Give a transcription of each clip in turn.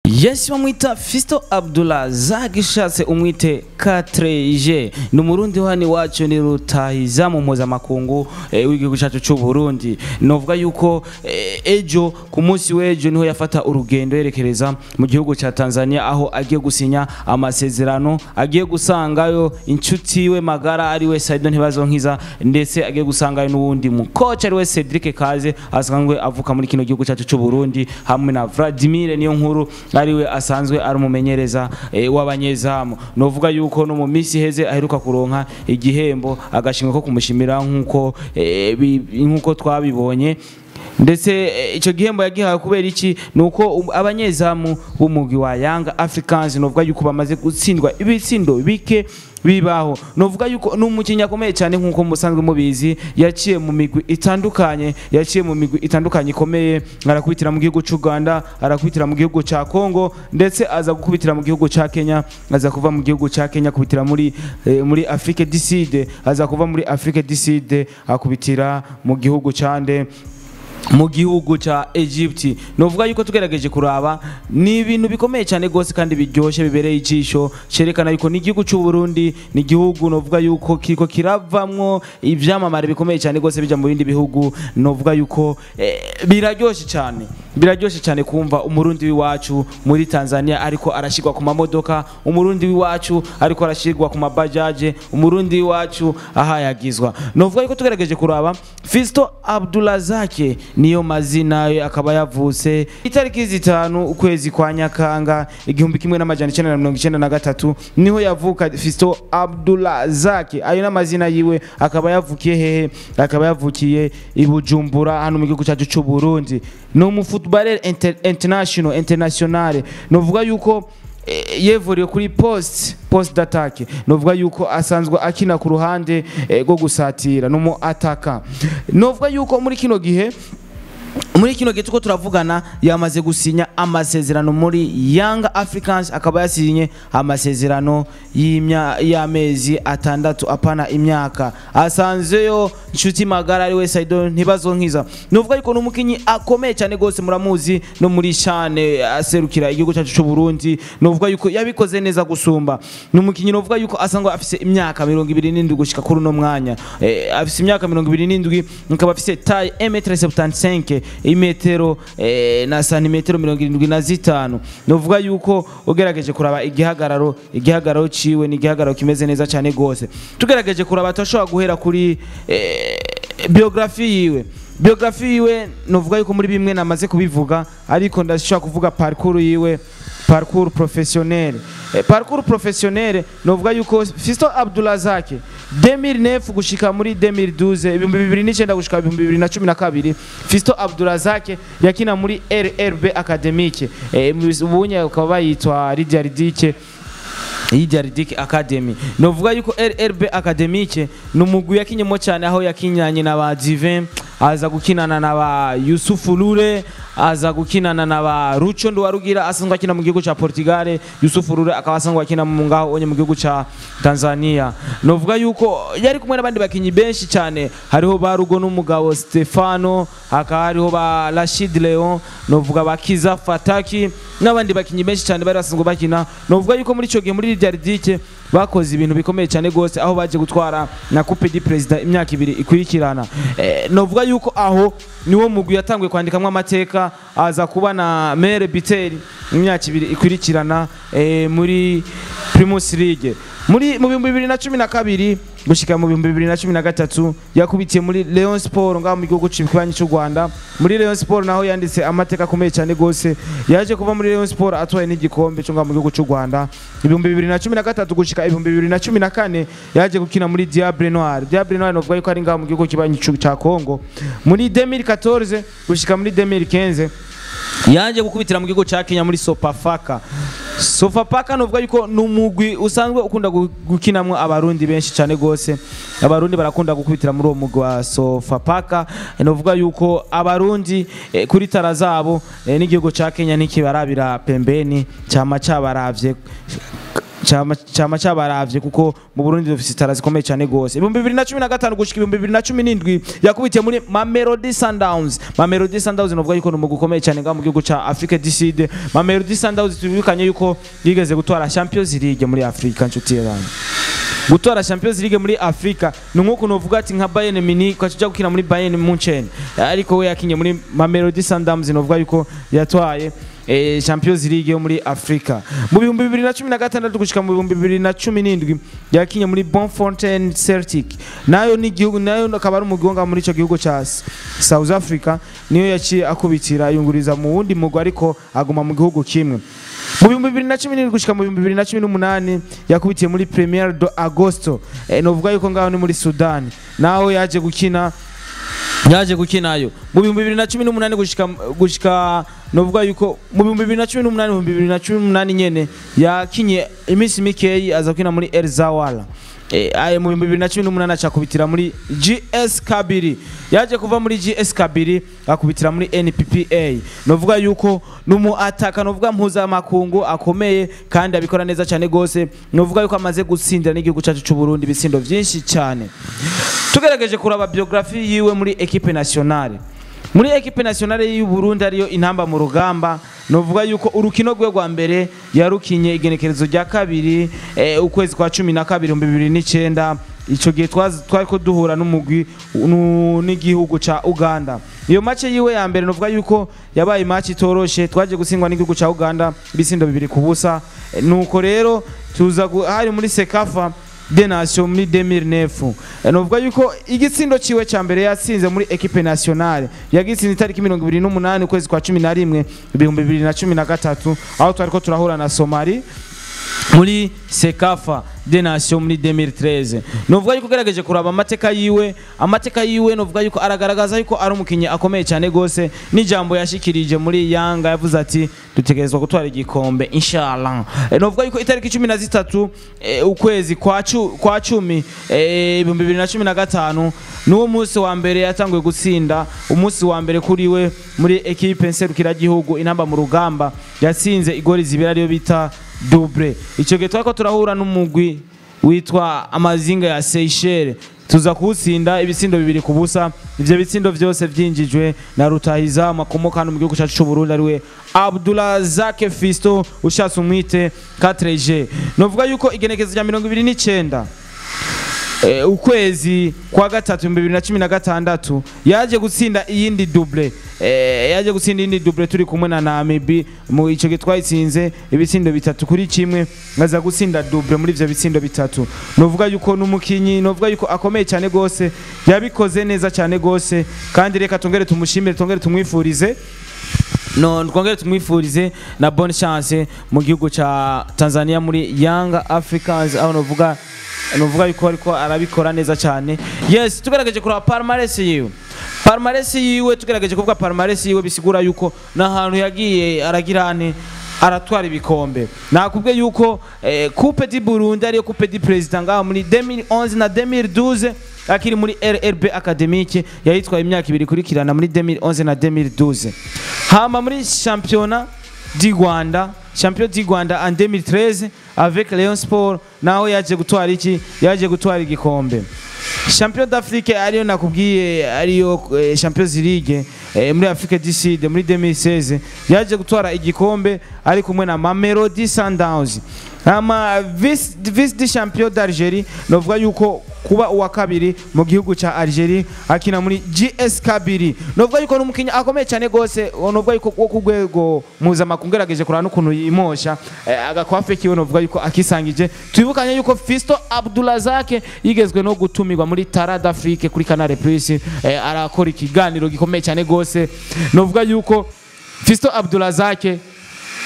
Yes, bamwita Fisto Abdullah Zagishatse, umwite 4G, ni umurundi hano iwacu, ni rutahizamu mpuzamakungu w'igihugu cyacu cy'u Burundi. Novuga yuko ejo, ku munsi w'ejo, niho yafata urugendo yerekereza mu gihugu cya Tanzania, aho agiye gusinya amasezerano, agiye gusangayo inshuti yiwe magara ariwe Saido Ntibazonkiza, ndetse agiye gusangayo n'uwundi mukoca ariwe Cedric Kaze asanzwe avuka muri kino gihugu cyacu cy'u Burundi, hamwe na Vladimir niyo nkuru ariwe asanzwe ari umumenyereza w'abanyezamu. Novuga yuko no mu minsi iheze aheruka kuronka igihembo, agashimwe ko kumushimira, nkuko twabibonye. Ndetse ico gihembo yagihawe kubera iki? Nuko abanyezamu b'umugwi wa Young Africans novuga yuko bamaze gutsindwa ibitsindo bike bibaho. Novuga yuko ni umukinnyi akomeye cyane, nkuko musanzwe mubizi, yaciye mu migwi itandukanye, yaciye mu migwi itandukanye ikomeye, arakubitira mu gihugu cy'u Rwanda, arakubitira mu gihugu cya Congo, ndetse aza gukubitira mu gihugu cya Kenya, aza kuva mu gihugu cya Kenya akubitira muri Afrique du Sud, aza kuva muri Afrique du Sud akubitira mu gihugu cyande, mu gihugu ca Egypt. Novuga yuko tugerageje kuraba, ni ibintu bikomeye cyane gose kandi biryoshye, bibereye ijisho, cerekana yuko n'igihugu cy'u Burundi ni igihugu novuga yuko kiriko kiravamwo ivyamamare bikomeye cyane gose bija mu bindi bihugu. Novuga yuko biraryoshe cyane, biraryoshe cyane kumva umurundi w'iwacu muri Tanzania ariko arashirwa ku mamodoka, umurundi w'iwacu ariko arashirwa ku mabajaje, umurundi w'iwacu ahayagizwa. Novuga yuko tugerageje kuraba, Fisto Abdulazake niyo mazina ye, akaba yavutse itariki 5 ukwezi kwa Nyakanga 1993, niho yavuka Fisto Abdulazake. Ayo n'amazina yiwe. Akaba yavukiye hehe? Akaba yavukiye i Bujumbura hano mu gihugu cyacu cy'u Burundi. Ni umu footballer international. Novuga yuko yevuriye kuri poste d'attaque. Novuga yuko asanzwe akina ku ruhande rwo gusatira, numu attaquant. Novuga yuko muri kino gihe tuko turavugana yamaze gusinya amasezerano muri Young Africans, akaba yasinye amasezerano y'amezi 6, apana imyaka. Asanzeyo nshuti magara ari we Saido Ntibazonkiza. Nuvuga yuko n'umukinyi akomeye cyane gose, muramuzi no muri shane aserukira igihugu cyacu cy'u Burundi. Nuvuga yuko yabikoze neza gusumba. N'umukinyi nuvuga yuko asanzwe afise imyaka 27 gushika kuri uno mwanya. Afise imyaka 27, akaba afise taille 1m75, imetero na santimetero 75. Novuga yuko ugerageje kuraba igihagararo ciwe ni igihagararo kimeze neza cyane gose. Tugerageje kuraba, turashobora guhera kuri biographie yiwe. Biographie yiwe, novuga yuko muri bimwe namaze kubivuga, ariko ndashobora kuvuga parcours yiwe, parcours professionnel. Parcours professionnel, novuga yuko Fisto Abdulazak 2009 gushika muri 2012, 2009 gushika 2012, Fisto Abdulazak yakina muri RRB Academique, ubunye ukaba bayitwa Lydia Ridike, Lydia Ridike Academy. Novuga yuko RRB Academique ni umugwi yakinyemo cyane, aho yakinyanye na ba Divin, aza gukinana na ba Yusufu Lure, aza gukinana na ba Rucho Nduwarugira asanzwe akina mu gihugu ca Portugal, Yusufu Lure akaba asanzwe akina mu ngaho onye mu gihugu ca Tanzania. Novuga yuko yari kumwe n'abandi bakinyi benshi cyane, hariho ba Rugo n'umugabo Stefano, hakaba hariho ba Rashid Leon, novuga ba Kiza Fataki n'abandi bakinyi benshi cyane bari basanzwe bakina. Novuga yuko muri ico gihe muri Lydia Ridike bakoze ibintu bikomeye cyane gose, aho baje gutwara na Coupe du Président imyaka 2 ikurikirana. Novuga yuko aho niwo mugwi yatanguye kwandikamwo amateka, aza kuba na meilleur buteur imyaka 2 ikurikirana muri Primus League. Muri mu 2012 gushika mu 2013 yakubitiye muri Rayon Sport ngaho mu gihugu cy'ikibanyi cy'u Rwanda. Muri Rayon Sport naho yanditse amateka akomeye cyane gose. Yaje kuva muri Rayon Sport atwaye n'igikombe cyo ngaho mu gihugu cy'u Rwanda. 2013 gushika 2014 yaje gukina muri Diable Noir. Diable Noir novuga yuko ari ngaho mu gihugu kibanyi cya Congo. Muri 2014 gushika muri 2015 yaje gukubitira mu gihugu cya Kenya muri Sofapaka. Sofapaka novuga yuko ni umugwi usanzwe ukunda gukinamwo abarundi benshi cyane gose. Abarundi barakunda gukubitira muri uwo mugwi wa Sofapaka. Novuga yuko abarundi kuri tara zabo n'igihugu cya Kenya ntikibarabira pembeni, cyama cyabaravye. Cama cabaravye kuko mu Burundi dufise talent zikomeye cyane gose. 2015 gushika 2017 yakubitiye muri Mamelodi Sundowns. Mamelodi Sundowns novuga yuko ni umugwi ukomeye cyane ngaha mu gihugu ca Afrique du Sud. Mamelodi Sundowns tubibukanye yuko yigeze gutwara Champions League muri Afrika. Nshuti yanjye, gutwara Champions League muri Afrika ni nkuko novuga ati nka Bayern Munich ukaca gukina muri Bayern Munchen, ariko we yakinye muri Mamelodi Sundowns. Novuga yuko yatwaye Champions League yo muri Afrika. Mu 2016 gushika mu 2017 yakinye muri Bloemfontein Celtic, nayo ni igihugu, nayo akaba ari umugwi wo muri ico gihugu ca South Africa. Niyo yaciye akubitira yunguriza mu wundi mugwi, ariko aguma mu gihugu kimwe. Mu 2017 gushika mu 2018 yakubitiye muri Premier de Agosto, novuga yuko ngaho ni muri Sudan, naho yaje gukinayo. Mu 2018 gushika novuga yuko mu 2018, mu 2018 nyene yakinye iminsi mikeyi, aza gukina muri El Zawala. Aye, mu 2018 acakubitira muri JS Kabylie. Yaje kuva muri JS Kabylie akubitira muri NPPA. Novuga yuko numu ataka novuga mpuzamakungu akomeye kandi abikora neza cyane gose. Novuga yuko amaze gutsindira n'igihugu cyacu cy'u Burundi ibitsindo vyinshi cyane. Tugerageje kuraba biographie yiwe muri équipe nationale, muri équipe nationale y'u Burundi ariyo Intamba mu Rugamba, novuga yuko urukino rwe rwa mbere yarukinye igenekerezo rya 2 ukwezi kwa 12 2009. Ico gihe twariko duhura n'umugwi n'igihugu ca Uganda. Iyo match yiwe ya mbere novuga yuko yabaye match itoroshe, twaje gutsindwa n'igihugu ca Uganda ibitsindo 2-0. Nuko rero tuza hari muri CECAFA des Nations muri 2009. Novuga yuko igitsindo ciwe ca mbere yatsinze muri équipe nationale yagitsinze itariki 28 ukwezi kwa 11 2013, aho twariko turahura na Somali muri CECAFA des Nations muri 2013. Novuga yuko ugerageje kuraba amateka yiwe, novuga yuko aragaragaza yuko ari umukinyi akomeye cyane gose. N'ijambo yashikirije muri Yanga yavuze ati: "Dutegerezwa gutwara igikombe, inshallah." Novuga yuko itariki 13 ukwezi kwa cumi 2015 niwo munsi wa mbere yatanguye gutsinda. Umunsi wa mbere kuri we muri équipe nserukiragihugu Intamba mu Rugamba yatsinze igori zibiri, ariyo bita doublé. Icyo gihe twariko turahura n'umugwi witwa Amazinga ya Seychelles, tuza kuwutsinda ibitsindo 2-0. Ivyo bitsindo vyose vyinjijwe na rutahizamu akomoka hano mu gihugu cyacu cy'u Burundi, ariwe Abdulrazak Fisto, ushatse umwite 4G. Novuga yuko igenekezo rya 29 ukwezi kwa gatatu 2016 yaje gutsinda iyindi doublé, yaje gutsinda iyindi doublé turi kumwe na Namibi. Mu ico gihe twayitsinze ibitsindo 3-1, ngaza gutsinda doublé muri ivyo bitsindo bitatu. Novuga yuko n'umukinyi novuga yuko akomeye cyane gose, yabikoze neza cyane gose, kandi reka tongere tumushimire, tongere tumwifurize, no twongere tumwifurize na bonne chance mu gihugu ca Tanzania muri Young Africans, aho novuga yuko ariko arabikora neza cyane. Yes, tugerageje kuraba palmarès yiwe, tugerageje kuvuga palmarès yiwe, bisigura yuko n'ahantu yagiye aragira ane aratwara ibikombe. Nakubwiye yuko Coupe du Burundi, ariyo Coupe du Président, ngaho muri 2011 na 2012 akiri muri RRB Académique, yayitwaye imyaka ibiri kurikirana muri 2011 na 2012. Hama muri championnat du Rwanda, champion du Rwanda en 2013 avec Rayon Sport, naho yaje gutwara iki? Yaje gutwara igikombe. Champion d'Afrique, ariyo nakubwiye ariyo Champions League muri Afrique du Sud muri 2016, yaje gutwara igikombe ari kumwe na Mamelodi Sundowns. Ama vice de champion d'Algérie, novuga yuko kuba uwa kabiri mu gihugu ca Algerie akina muri JS Kabylie. Novuga yuko n'umukinnyi akomeye cyane gose, novuga yuko wo ku rwego mpuzamakungu. Ngerageje kurana n'ukuntu yimosha agakwafe kiwe, novuga yuko akisangije. Twibukanye yuko Fisto Abdulazak yigezwe no gutumirwa muri Tara d'Afrique kuri Canal Plus, arakora ikiganiro gikomeye cyane gose. Novuga yuko Fisto Abdulazak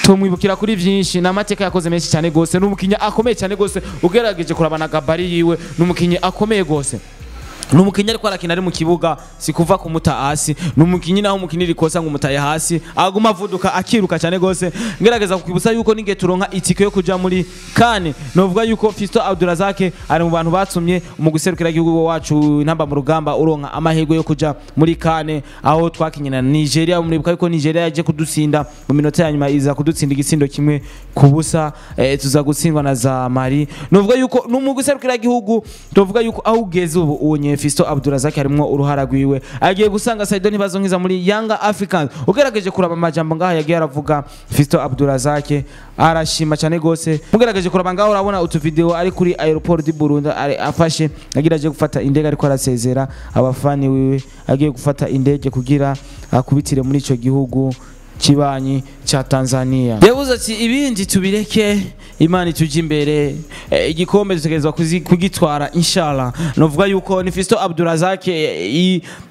tumwibukira kuri byinshi n'amateka yakoze menshi cyane gose. N'umukinnyi akomeye cyane gose, ugerageje kurabana gabarit yiwe, n'umukinnyi akomeye gose. Numukinyi ariko arakina ari mu kibuga, si kuva kumuta hasi. Numukinyi naho umukinira ikosa ngo umutaye hasi, aguma avuduka akiruka cyane gose. Ngerageza kukwibutsa yuko ninge turonka itike yo kuja muri CAN, novuga yuko Fiston Abdurazak ari mu bantu batumye mu guserukira igihugu wacu Intamba mu Rugamba uronka amahirwe yo kuja muri CAN, aho twakinye na Nigeria. Muribuka yuko Nigeria yaje kudutsinda mu minota ya nyuma, iza kudutsinda igitsindo 1-0, tuza gutsindwa na za Mali. Novuga yuko mu guserukira igihugu, tuvuga yuko aho ugeze ubu unye Fiston Abdurazak harimo uruhara rwiwe. Agiye gusanga Saido Ntibazonkiza muri Young Africans. Ugerageje kuraba amajambo ngaha yagiye aravuga Fiston Abdurazak, arashima cyane gose. Mugerageje kuraba ngaho urabona utu video ari kuri aéroport du Burundi, ari afashe agiraje gufata indege, ariko arasezera abafani wiwe, agiye gufata indege kugira akubitire muri ico gihugu kibanyi cha Tanzania. Yavuze ati ibindi tubireke, Imana ituje imbere, igikombe dutegerezwa kugitwara inshallah. Novuga yuko ni Fiston Abdurazak,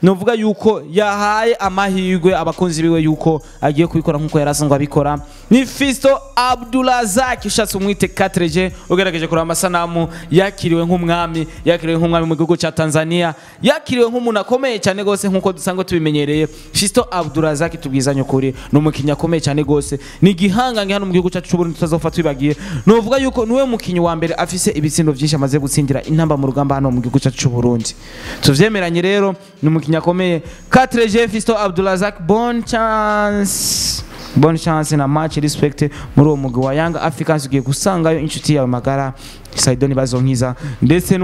novuga yuko yahaye amahirwe abakunzi biwe yuko agiye kubikora nkuko yarasanzwe abikora. Ni Fiston Abdurazak, ushatse umwite 4G. Ugerageje kuraba amasanamu, yakiriwe nk'umwami, yakiriwe nk'umwami mu gihugu cha Tanzania, yakiriwe nk'umuntu akomeye cyane gose nkuko dusanzwe tubimenyereye. Fiston Abdurazak tubwizanye ukuri, ni umukinyi akomeye cyane gose, ni gihangange hano mu gihugu cyacu cy'Uburundi tutazopfa twibagiye. Novuga yuko niwe mukinyi wa mbere afise ibitsindo byinshi amaze gutsindira Intamba mu Rugamba hano mu gihugu cyacu cy'Uburundi. Tuvyemeranye rero, ni umukinyi akomeye. 4G Fiston Abdurazak, bonne chance, bonne chance na match respect muri uwo mugwi wa Young Africans. Ugiye gusangayo inshuti yawe magara Saido Ntibazonkiza, ndetse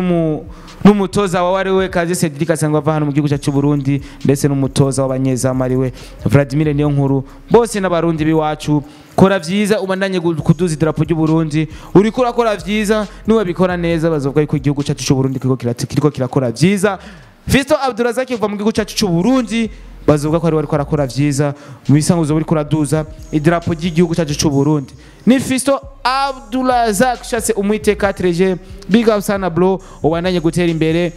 n'umutoza wawe ari we Kaze Cedric asanzwe ava hano mu gihugu cyacu Burundi, ndetse n'umutoza w'abanyezamu ari we Vladimir Niyonkuru. Bose n'abarundi biwacu. Kora vyiza, ubandanye kuduza idarapo ry'u Burundi. Uriko urakora vyiza, niwabikora neza bazovuga yuko igihugu cyacu cy'u Burundi kiriko kirakora vyiza. Fiston Abdurazak kuva mu gihugu cyacu cy'u Burundi bazovuga ko ari ariko arakora vyiza, mu bisanzwe uriko uraduza idarapo ry'igihugu cyacu cy'u Burundi. Ni Fiston Abdurazak, ushatse umwite 4G. Big up sana bro, ubandanye gutera imbere,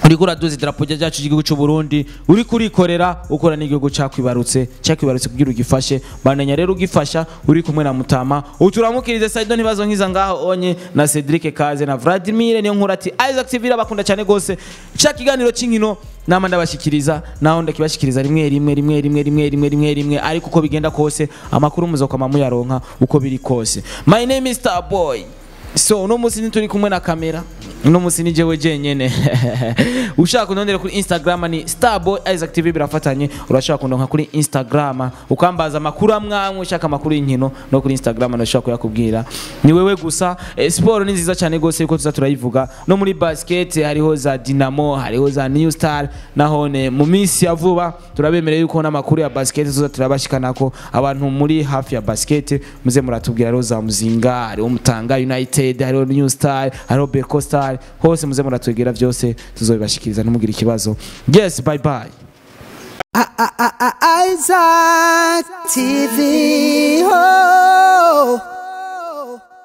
uriko uraduza idarapo ryacu ry'igihugu cy'u Burundi, uriko urikorera ukora n'igihugu cakwibarutse, cakwibarutse kugira ugifashe. Bandanya rero ugifasha uri kumwe na Mutama. Uturamukirize Saido Ntibazonkiza ngaho onye na Cedric Kaze na Vladimir Niyonkuru ati Isaac TV bakunda cyane gose. Ca kiganiro c'inkino nama ndabashikiriza, naho ndakibashikiriza rimwe rimwe rimwe rimwe rimwe rimwe rimwe rimwe, ariko uko bigenda kose amakuru muzokoma muyaronka uko biri kose. My name is Starboy. So uno musi ntituri kumwe na kamera, uno musi ni jewe jenyene. Ushaka kunondera kuri Instagram ni Starboy Isaac TV birafatanye. Urashaka kundonka kuri Instagram ukambaza amakuru amwamwe, ushaka amakuru y'inkino no kuri Instagram ndashaka kuyakubwira. Ni wewe gusa. Sport ni nziza cyane gose yuko tuza turayivuga. No muri basket hariho za Dynamo, hariho za New Star, nahone mu minsi ya vuba turabemereye yuko n'amakuru ya basket tuza turabashikanako. Abantu muri hafi ya basket muze muratubwira, hariho za Muzinga, hariho Mutanga United, hariho New Star, hariho Beko Star, hose muze muratwegera byose tuzobibashikiriza ntimugire ikibazo. Yes, bye bye. Isaac TV. Oh.